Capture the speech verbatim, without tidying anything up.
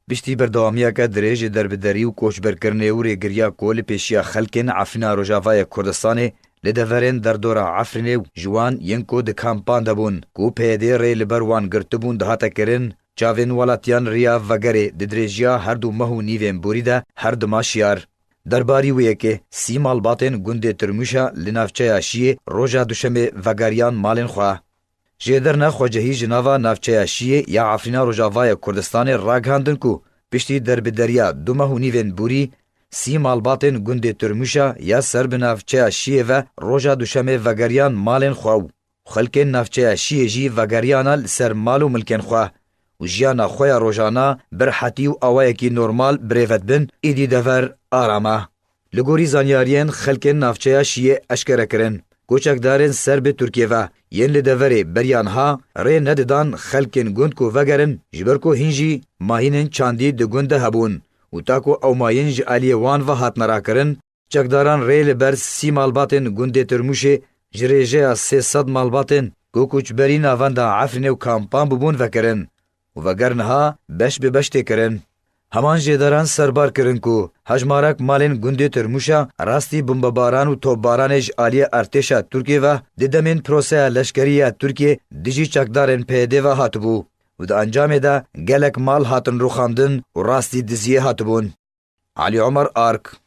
Piştî berdewamiyeke dirêj ji derbiderî û koçberkirinê û rêgiriya ku li pêşiya xelkên Efrîna Rojavayê Kurdistanê li deverên derdora Efrînê û ji wan yên ku di kampan de bûn, ku P Y D rê li ber wan girtibûn dihate kirin, çavên welatiyan riya vegerê di dirêjiya her du meh û nîvên borî de her dima şiyar. Derbarî wê yekê, sî malbatên gundê Tirmûşa li navçeya Şiyê roja Duşemê vegeriyan malên xwe. Jêderine xwecihî ji nava navçeya Şiyê ya Efrîna Rojavayê Kurdistanê ragihandin ku piştî derbideriya du meh û nîvên borî, sî malbatên gundê Tirmûşa ya ser bi navçeya Şiyê ve roja Duşemê vegeriyan malên xwe û xelkên navçeya Şiyê jî vegeriyana li ser mal û milkên xwe û jiyana xwe ya rojana bi rehetî û awayekî normal bi rê ve dibin, êdî dever aram e. Li gorî zanyariyên xelkên navçeya Şiyê eşkere kirin ku çekdarên ser bi Tirkiyê ve yên li deverê beriya niha rê nedidan xelkên gund ku vegerin, ji ber ku hîn jî mayînên çandî di gund de hebûn û ta ku ew mayîn ji aliyê wan ve hatine rakirin, çekdaran rê li ber sî malbatên gundê Tirmûşê ji rêjeya sê sed malbatên ku koçberî navenda Efrînê û kampan bûbûn vekirin û veger niha beş bi beş tê kirin. Heman jêderan serbar kirin ku hejmarek malên gundê Tirmûşa rastî bombebaran û topbaranê ji aliyê artêşa Tirkiyê ve di demên proseya leşkerî ya Tirkiyê dijî çekdarên P Y D ve hatibû û di encamê de gelek mal hatin rûxandin û rastî diziyê hatibûn. Elî Omer Ark.